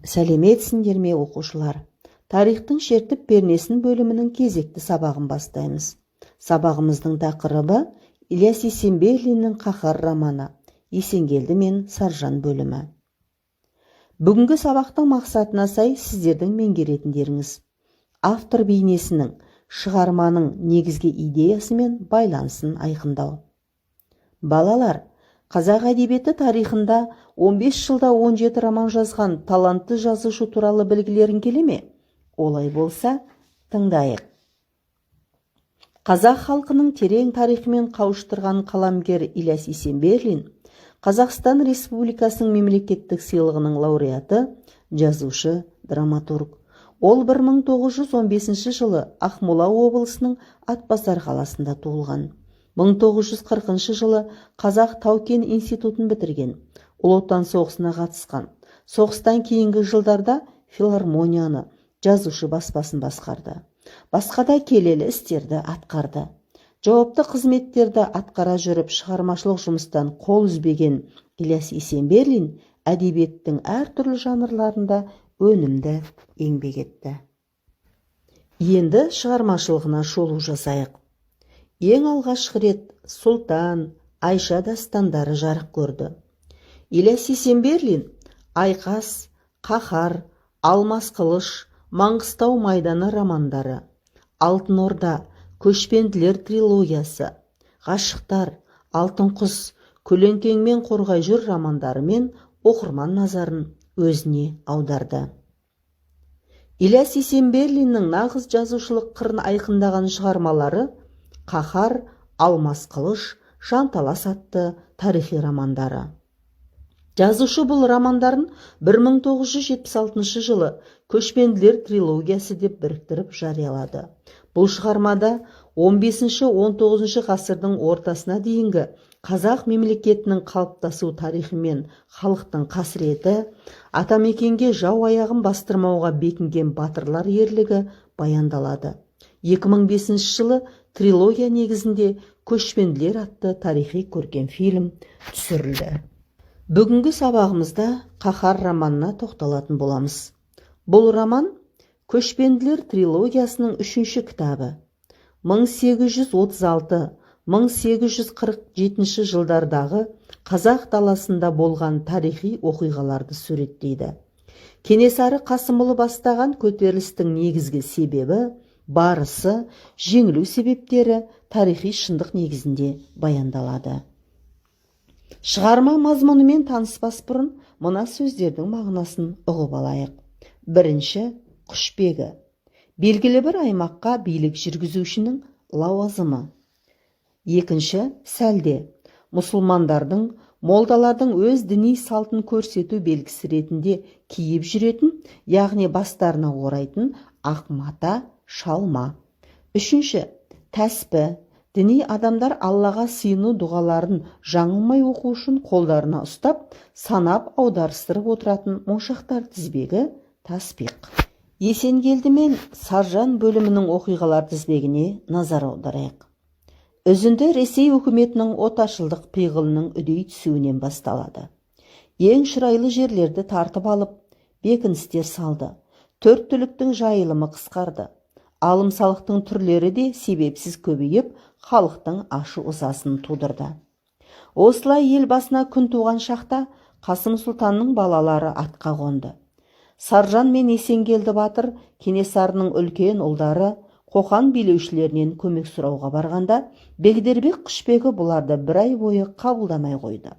Сәлеметсіңдер ме, оқушылар! Тарихтың шертіп пернесін бөлімінің кезекті сабағын бастаймыз. Сабағымыздың тақырыбы: Ілияс Есенберлиннің «Қаһар» романы, Есенгелді мен Саржан бөлімі. Бүгінгі сабақтың мақсатына сай сіздердің меңгеретіндеріңіз: автор бейнесінің шығарманың негізгі идеясымен байланысын айқындау. Балалар, қазақ әдебиеті тарихында 15 жылда 17 роман жазған талантты жазушы туралы білгілерің келе ме? Олай болса, тыңдайық. Қазақ халқының терең тарихымен қауыштырған қаламгер Ілияс Есенберлин — Қазақстан Республикасының мемлекеттік сыйлығының лауреаты, жазушы, драматург. Ол 1915 жылы Ақмола облысының Атбасар қаласында туылған. 1940 жылы Қазақ тау-кен институтын бітірген. Ұлы Отан соғысына қатысқан. Соғыстан кейінгі жылдарда филармонияны, жазушы баспасын басқарды, басқа да келелі істерді атқарды. Жауапты қызметтерді атқара жүріп, шығармашылық жұмыстан қол үзбеген Ілияс Есенберлин әдебиеттің әртүрлі жанрларында өнімді еңбек етті. Енді шығармашылығына шолу жасайық. Ең алғашқы рет «Сұлтан», «Айша» дастандары жарық көрді. Ілияс Есенберлин «Айқас», «Қаһар», «Алмас қылыш», «Маңғыстау майданы» романдары, «Алтын Орда», «Көшпенділер» трилогиясы, «Ғашықтар», «Алтын құс», «Көлеңкеңмен қорғай жүр» романдарымен оқырман назарын өзіне аударды. Ілияс Есенберлиннің нағыз жазушылық қырын айқындаған шығармалары — «Қаһар», «Алмас қылыш», «Жанталас» атты тарихи романдары. Жазушы бұл романдарын 1976 жылы «Көшпенділер трилогиясы» деп біріктіріп жариялады. Бұл шығармада 15-19 ғасырдың ортасына дейінгі қазақ мемлекетінің қалыптасу тарихы мен халықтың қасіреті, атамекенге жау аяғын бастырмауға бекінген батырлар ерлігі баяндалады. 2005 жылы трилогия негізінде «Көшпенділер» атты тарихи көркем фильм түсірілді. Бүгінгі сабағымызда «Қаһар» романына тоқталатын боламыз. Бұл роман — «Көшпенділер» трилогиясының үшінші кітабы. 1836-1847 жылдардағы қазақ даласында болған тарихи оқиғаларды суреттейді. Кенесары Қасымұлы бастаған көтерілістің негізгі себебі, барысы, жеңілу себептері тарихи шындық негізінде баяндалады. Шығарма мазмұнымен таныспас бұрын мына сөздердің мағынасын ұғып алайық. Бірінші, құшбегі — белгілі бір аймаққа билік жүргізушінің лауазымы. Екінші, сәлде — мұсылмандардың, молдалардың өз діни салтын көрсету белгісі ретінде киіп жүретін, яғни бастарына орайтын ақ мата, шалма. Үшінші, тәспі — діни адамдар Аллаға сыйыну дұғаларын жаңылмай оқу үшін қолдарына ұстап, санап, аударыстырып отыратын моншақтар тізбегі, таспиқ. Есенгелді мен Саржан бөлімінің оқиғалар тізбегіне назар аударайық. Үзінді Ресей үкіметінің отаршылдық пиғылының үдей түсуінен басталады. Ең шұрайлы жерлерді тартып алып, бекіністер салды. Төрт түліктің жайылымы қысқарды. Алым салықтың түрлері де себепсіз көбейіп, халықтың ашу ызасын тудырды. Осылай ел басына күн туған шақта Қасым сұлтанның балалары атқа қонды. Саржан мен Есенгелді батыр, Кенесарының үлкен ұлдары, Қоқан билеушілерінен көмек сұрауға барғанда, Бегдербек құшбегі бұларды бір ай бойы қабылдамай қойды.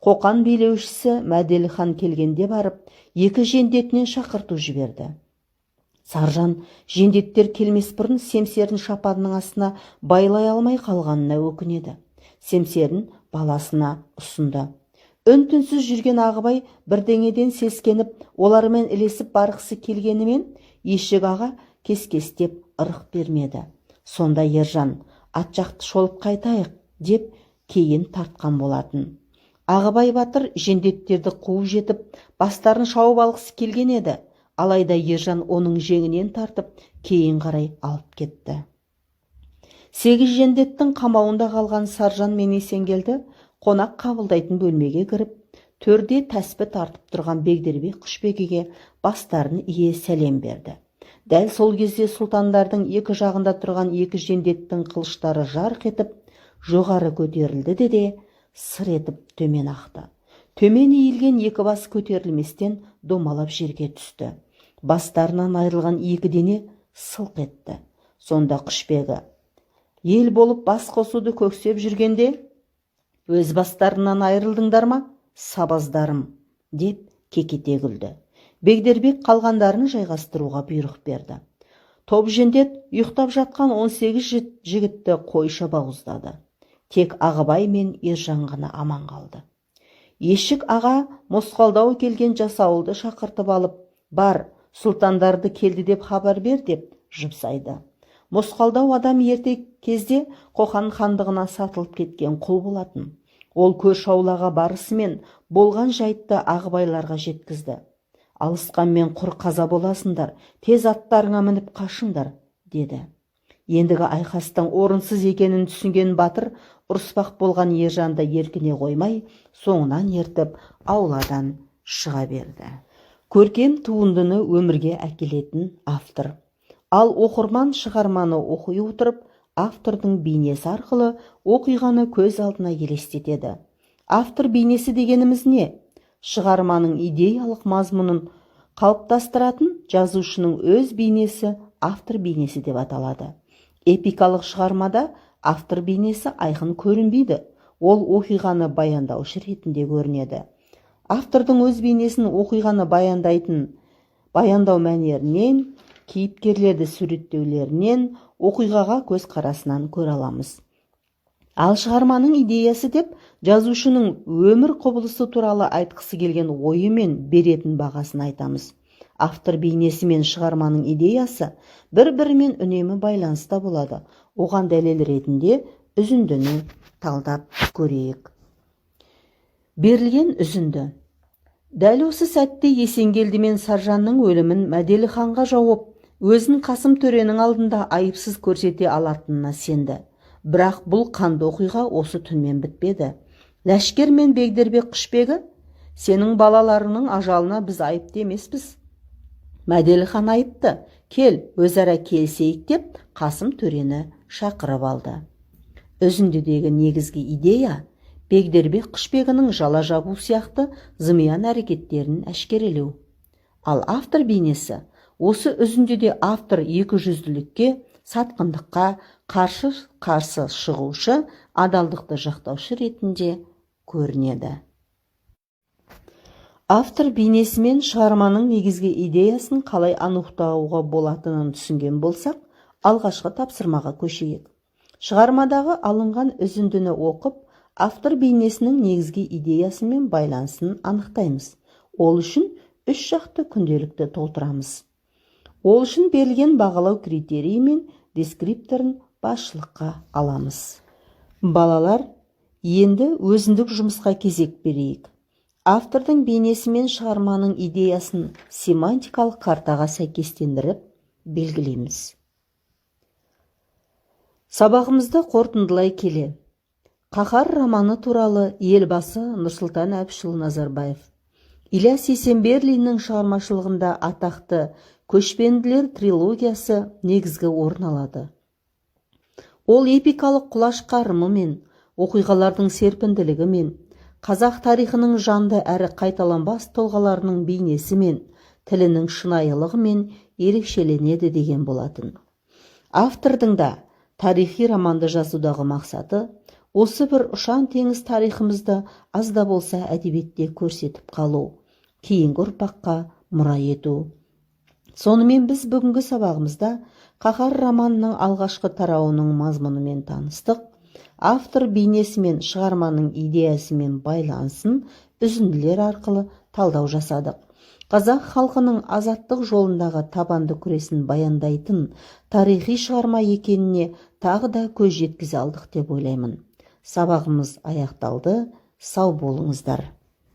Қоқан билеушісі Мәделіхан келгенде барып, екі жендетінен шақырту жіберді. Саржан жендеттер келмес бұрын семсерін шапанының астына байлай алмай қалғанына өкінеді. Семсерін баласына ұсынды. Үн түнсіз жүрген Ағыбай бірдеңеден сескеніп, олармен ілесіп барғысы келгенімен, Ешік аға кескестеп ырық бермеді. Сонда Ержан: «Ат жақты шолып қайтайық», — деп кейін тартқан болатын. Ағыбай батыр жендеттерді қуып жетіп, бастарын шауып алғысы келген еді. Алайда Ержан оның жеңінен тартып, кейін қарай алып кетті. Сегіз жендеттің қамауында қалған Саржан мен Есенгелді қонақ қабылдайтын бөлмеге кіріп, Төрде тәспі тартып тұрған Бегдербек құшбегіге бастарын ие сәлем берді. Дәл сол кезде сұлтандардың екі жағында тұрған екі жендеттің қылыштары жарқ етіп, жоғары көтерілді де, сыр етіп төмен ақты. Төмен иілген екі бас көтерілместен домалап жерге түсті. Бастарынан айырылған екі дене сылқ етті. Сонда құшбегі: «Ел болып бас қосуды көксеп жүргенде, өз бастарынан айырылдыңдар ма, сабаздарым?» – деп кекете күлді. Бегдербек қалғандарын жайғастыруға бұйрық берді. Топ жендет ұйықтап жатқан 18 жігітті қойша бауыздады. Тек Ағыбай мен Ержан ғана аман қалды. Ешік аға мосқалдау келген жасауылды шақыртып алып, «Бар, сұлтандарды келді деп хабар бер», – деп жұмсайды. Мосқалдау адам ерте кезде Қоқан хандығына сатылып кеткен құл болатын. Ол көрші аулаға барысымен болған жайтты Ағыбайларға жеткізді. «Алысқанмен құр қаза боласыңдар, тез аттарыңа мініп қашыңдар», – деді. Ендігі айқастың орынсыз екенін түсінген батыр ұрыспақ болған Ержанды еркіне қоймай, соңынан ертіп ауладан шыға берді. Көркем туындыны өмірге әкелетін автор. Ал оқырман шығарманы оқи отырып, автордың бейнесі арқылы оқиғаны көз алдына елестетеді. Автор бейнесі дегеніміз не? Шығарманың идеялық мазмұнын қалыптастыратын жазушының өз бейнесі автор бейнесі деп аталады. Эпикалық шығармада автор бейнесі айқын көрінбейді, ол оқиғаны баяндаушы ретінде көрінеді. Автордың өз бейнесін оқиғаны баяндайтын баяндау мәнерінен, кейіпкерлерді суреттеулерінен, оқиғаға көзқарасынан көре аламыз. Ал шығарманың идеясы деп жазушының өмір құбылысы туралы айтқысы келген ойы мен беретін бағасын айтамыз. Автор бейнесі мен шығарманың идеясы бір-бірімен үнемі байланыста болады. Оған дәлел ретінде үзіндіні талдап көрейік. Берілген үзінді: Дәл осы сәтте Есенгелді мен Саржанның өлімін Мәделі ханға жауып, өзін Қасым төренің алдында айыпсыз көрсете алатынына сенді. Бірақ бұл қанды оқиға осы түнмен бітпеді. Ләшкер мен Бегдербек құшбегі: «Сенің балаларыңның ажалына біз айыпты емеспіз, Мәделі хан айыпты. Кел, өзара келісейік», – деп Қасым төрені шақырып алды. Үзіндідегі негізгі идея – Бегдербек құшбегінің жала жабу сияқты зымиян әрекеттерін әшкерелеу. Ал автор бейнесі: осы үзіндіде автор екі жүзділікке, сатқындыққа қарсы шығушы, адалдықты жақтаушы ретінде көрінеді. Автор бейнесі мен шығарманың негізгі идеясын қалай анықтауға болатынын түсінген болсақ, алғашқы тапсырмаға көшейік. Шығармадағы алынған үзіндіні оқып, автор бейнесінің негізгі идеясы мен байланысын анықтаймыз. Ол үшін үш жақты күнделікті толтырамыз. Ол үшін берілген бағалау критерийі мен дескрипторын басшылыққа аламыз. Балалар, енді өзіндік жұмысқа кезек берейік. Автордың бейнесі мен шығарманың идеясын семантикалық картаға сәйкестендіріп белгілейміз. Сабағымызды қорытындылай келе, «Қаһар» романы туралы Елбасы Нұрсұлтан Әбішұлы Назарбаев: «Ілияс Есенберлиннің шығармашылығында атақты «Көшпенділер» трилогиясы негізгі орын алады. Ол эпикалық құлаш қарымымен, оқиғалардың серпінділігімен, қазақ тарихының жанды әрі қайталанбас тұлғаларының бейнесімен, тілінің шынайылығымен ерекшеленеді», – деген болатын. Автордың да тарихи романды жазудағы мақсаты осы бір ұшан теңіз тарихымызды аз да болса әдебиетте көрсетіп қалу, кейінгі ұрпаққа мұра ету. Сонымен, біз бүгінгі сабағымызда «Қаһар» романының алғашқы тарауының мазмұнымен таныстық, автор бейнесі мен шығарманың идеясымен байланысын үзінділер арқылы талдау жасадық. Қазақ халқының азаттық жолындағы табанды күресін баяндайтын тарихи шығарма екеніне тағы да көз жеткізе алдық деп ойлаймын. Сабағымыз аяқталды. Сау болыңыздар.